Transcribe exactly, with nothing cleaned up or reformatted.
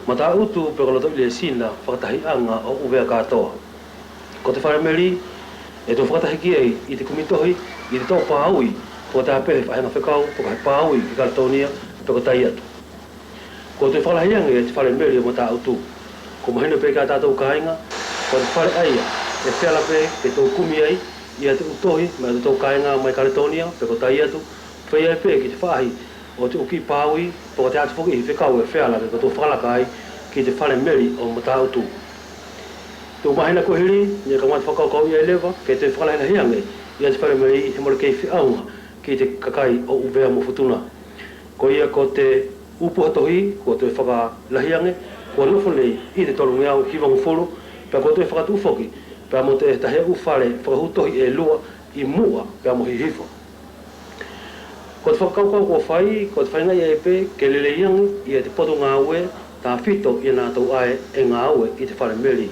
Matāʻutu pe ko Lotoʻilesina, fakatahiʻaga ʻo ʻUvea katoa. Ko te fale meli ʻe tou fakatahi ki ai ʻi te kumi tohi ʻi te toʻo pāui, ko te pehe faʻahiga fekau pe ko he pāui ki Kaletonia pe ko Taiatu. Ko te fakalahi age ia te fale meli ʻo Matāʻutu. Ko mahino pe kia tatou kāiga, ko te fale ʻaia ʻe feala pe ke tou kumi ai ia te ʻu tohi mai ʻotatou kāiga mai Kaletonia pe ko Taiatu, feia pe ki te faʻahi ʻo te ʻu kiʻi pāui pe ko te ʻatu foki ʻi he fekau ʻe feala ke kotou fakalaka ai ki te fale meli ʻo Matāʻutu. Tou mahina kua hili neʻe kamata fakakaukau ia leva ke toe fakalahilahi age ia te fale meli he mole kei feʻauga ki te kakai ʻo ʻUvea mo Futuna. Koia ko te ʻu puha tohi kua toe fakalahi age kua nofo nei ʻi te tolugeau hivagafulu, pea kua toe fakatuʻu foki pea mo te tahi ʻu fale fakahū tohi ʻe lua ʻi Muʻa pea mo Hihifo. Ko te fakakaukau kua fai ko te faigaʻi ai pe ke lelei age ia te potu gāue tāfito ia nātou ʻae ʻe gāue ʻi te fale meli.